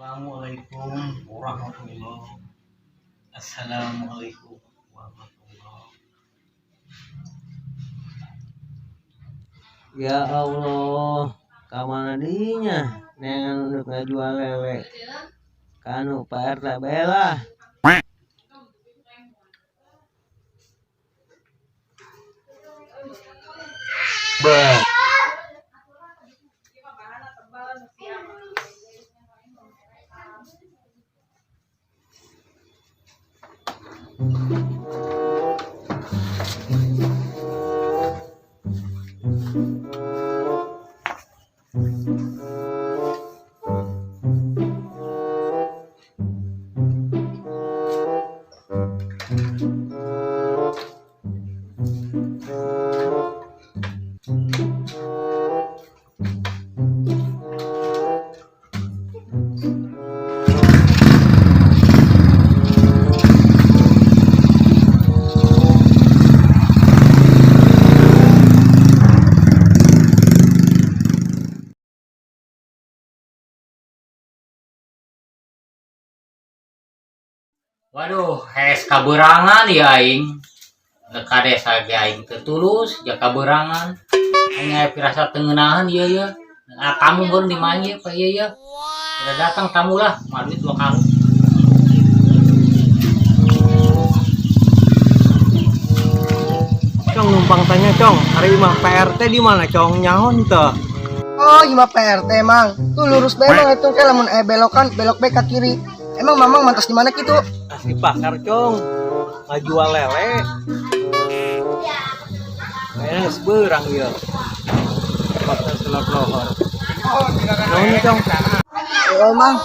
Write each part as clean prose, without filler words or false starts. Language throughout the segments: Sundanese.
Assalamualaikum warahmatullahi. Assalamualaikum warahmatullahi. Ya Allah, kamana dinya neangan nu ngajual lele. Kanu Pak RT bela. Bruh. Waduh, hes kaberangan ya aing. Dek ka desa ge aing teu tulus, ja kaberangan. Aing aya pirasa teu ngeunaheun ieu ye. Ah, tamu baru di mana ieu, Pak ieu ye. Udah datang tamu lah, mah duit 2 karung. Cong numpang tanya Cong, hari imah PRT di mana Cong? Nyaho teu? Oh, imah PRT Mang. Tuh lurus bae Mang itu ke lamun aya belokan, belok bae ka kiri. Emang Mamang mantas di mana kitu? Asli pakar Cong, ngajual lele. Kayaknya geus beurang ieu. Pakar selap lohor. Naon Cong? Oh, Mang.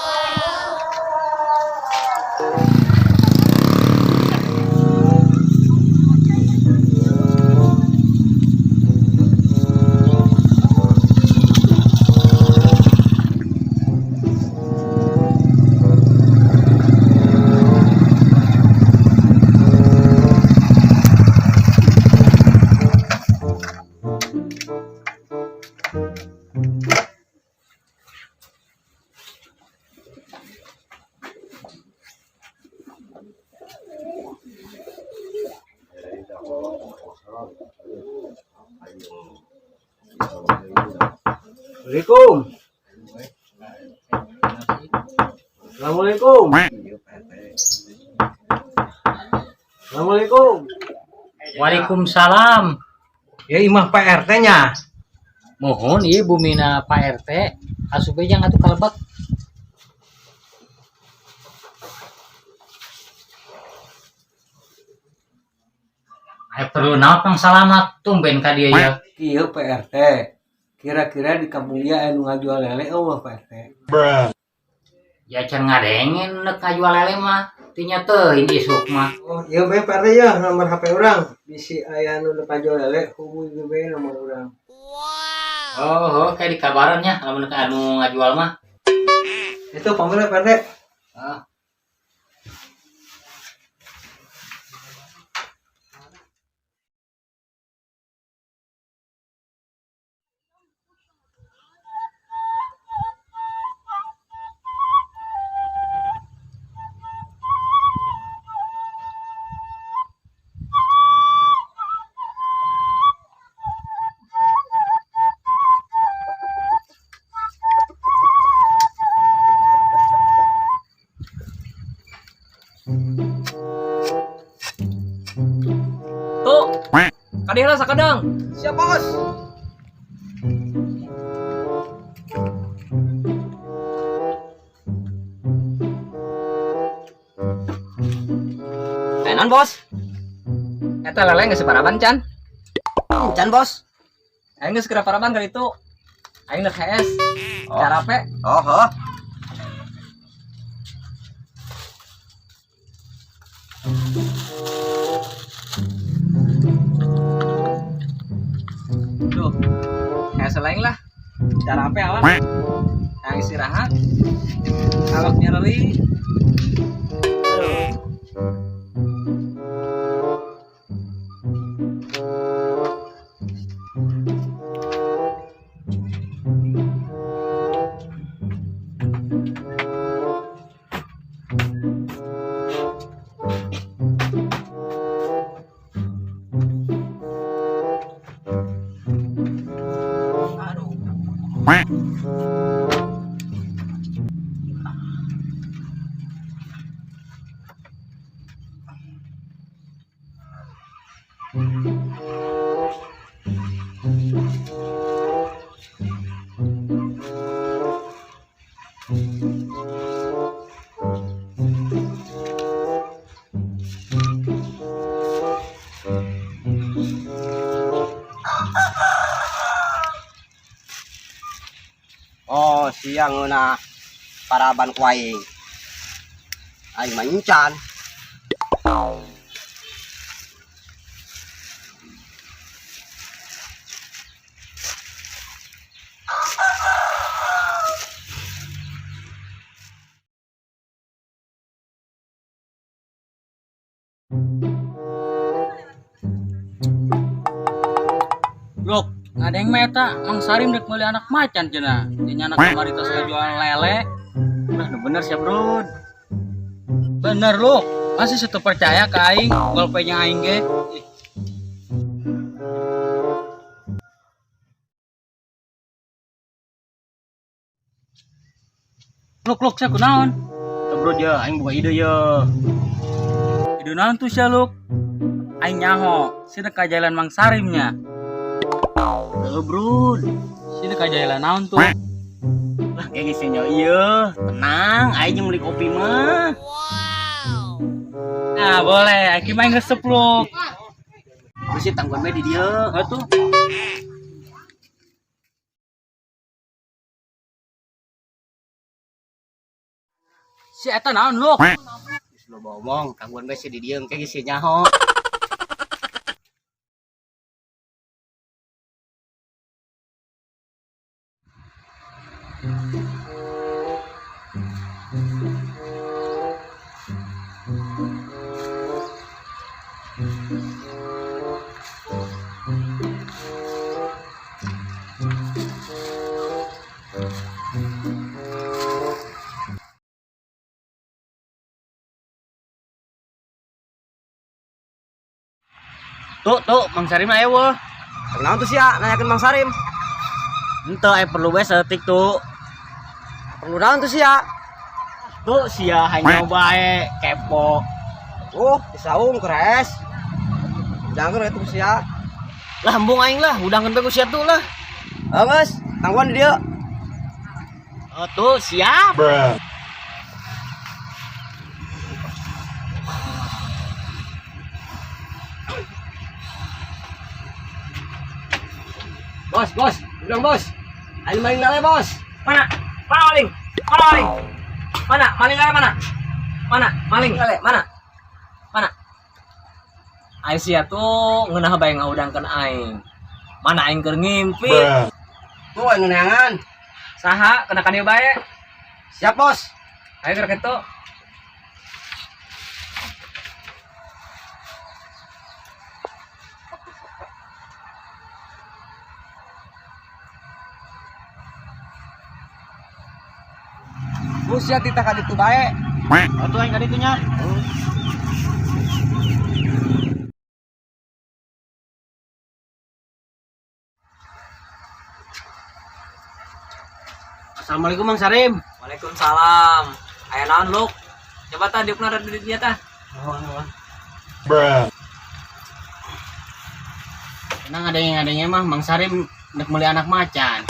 Assalamualaikum. Assalamualaikum. Assalamualaikum. Waalaikumsalam. Ya imah Pak R T-nya. Mohon ieu bumina Pak RT asup we jang atuh kalebet. Aya perlu naon pang salamat tumben ka dieu ya. Kieu Pak RT. Kira-kira di kampung dia anu ngajual lele eueuh Pak RT. Bruh. Ya can ngadengen nek ngajual lele mah. Tinya teuing isuk mah. Oh, ieu bae Pak RT ya nomor HP urang. Bisi aya nu ngajual lele hubungi bae nomor urang. Wow. Oh, oh, kayak dikabaran nya lamun nek anu ngajual mah. Itu pamit Pak RT. Ah. Tuh, kadieu lah sakadang. Siap, Bos. Enan, Bos. Eta lele geus paraban can? Can, Bos. Aing geus geura paraban kali itu. Aing nek HS. Oh. Carape. Oh, oh. Duh, kayak selain lah. Carape awak. Yang istirahat. Awak nyereli. Aduh. Oh, siang na paraban ku aing. Aing mancan. Lok, ngadeng meta, Mang Sarim dek meuli anak macan cenah. Nya anak kamari tos ngajualan lele. Nah, bener sih, Bro. Bener lu, masih situ percaya ke aing, golpenya aing ge. Ih. Luk luk sia kunaon? Tuh, Bro, ya, aing buka ide ya. Ide naon tuh sia luk? Aing nyaho, sia dek ka jalan Mang Sarimnya. Heuh, Bro. Sia dek ka jalan naon tuh? Lah, kayak geus nya ieu. Tenang, aing jeung meuli kopi mah. Nah, boleh, aing mah resep luk. Terus sih tangguhan bae di dieu. Heuh tuh. Si eta naon luk? Geus loba omong, tangguhan bae sih di dieu engke geus nyaho. Tuh, tuh, Mang Sarim aya weuh. Kunaon tuh sia nanyakeun Mang Sarim? Henteu aya perlu bae saeutik tuh. Perlu naon tuh sia? Tuh sia hanya bae kepo. Oh, disaung keres. Jangan itu sia. Lah embung aing lah, udangkeun bae ku sia tuh lah. Heuh geus, tangguhan di dieu. Oh, tuh siap. Bruh. Bos, bos, bilang bos. Aing maling lele, bos. Mana? Mana maling? Mana maling? Mana? Maling lele mana? Mana? Maling lele mana? Mana? Aing sia tuh ngeunah bae ngahudangkeun aing. Mana aing keur ngimpi? Bruh. Tuh aing neangan. Saha kena ka dieu bae? Siap, bos. Ayo gerak kitu. Lu sia titah ka ditu bae. Oh, tuh aing ka ditu nya. Assalamualaikum Mang Sarim. Waalaikumsalam. Aya naon luk? Coba tah diukna rada di dieu tah. Bruh. Tenang ada yang mah Mang Sarim nek meuli anak macan.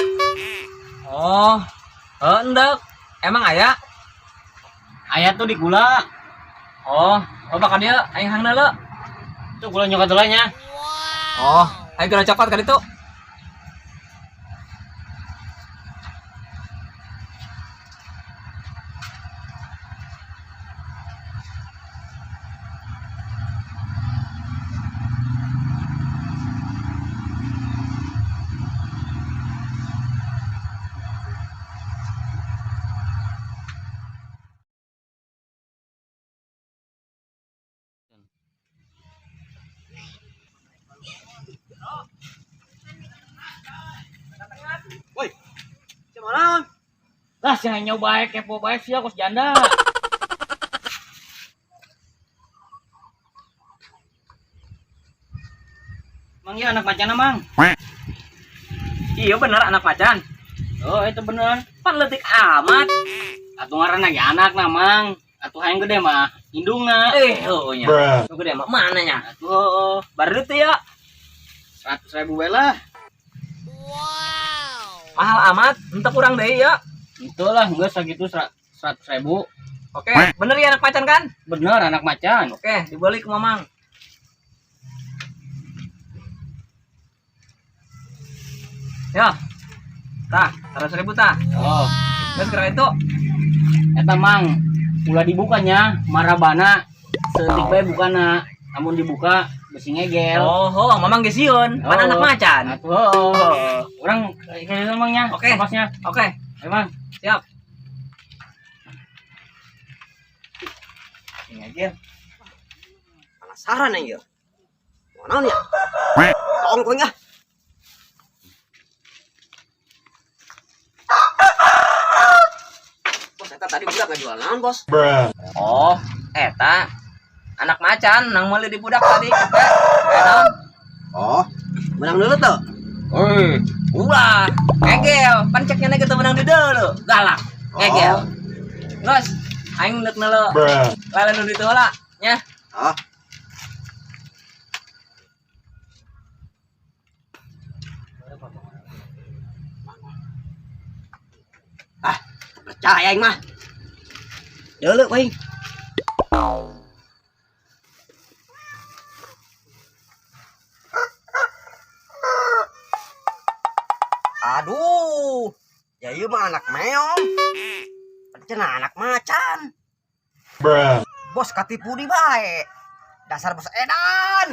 Oh, heuh endek. Emang aya? Aya tuh di gula. Oh, loba ka dieu aing hangna leu. Tuh gula nyokat heula nya. Oh, aing geura cokot ka ditu. Woi. Sia naon? Lah sia nyoba bae kepo bae sia kos janda. Mang ieu anak macan Mang. Iya bener anak macan. Oh, itu bener. Pan leutik amat. Atuh ngaranna ge anak na, Mang. Atuh hayang gede mah indungna. Heuh nya. Nu gede mah mana nya? Atuh heuh. Baru teh ya. 100.000 we lah. Mahal amat, henteu kurang deui ya. Itu lah, geus sakitu 100.000. Oke, bener ya anak macan kan? Bener anak macan. Oke, dibeli ke Mamang. Ya. Tah, 100.000 tah. Oh, Geus kira itu. eta Mang, ulah dibukanya, marabana seeutik bae bukana. Namun dibuka besi ngegel. Oh, oh, Mamang geus sieun, pan Oh. anak macan. Atuh heuh. Urang kayak Mang nya. Oke. Pasnya. Oke, Emang. siap. Ngegel. Penasaran aing ieu. Naon ya? Tong kuing ah. Bos, eta tadi budak ngajual naon, Bos? Oh, eta anak macan nang meuli di budak tadi. Naon? Oh, menang dulu tuh. Ulah, ngegel, pan ceknya ge teu meunang di deuleu, galak. Ngegel. Geus, aing deuk neuleu. Lele nu ditu heula, nya. Oh. Ah, percaya aing mah. Deuleu aing. Aduh, ya ieu mah anak meong. Cenah anak macan. Bos katipu di bae. Dasar bos edan.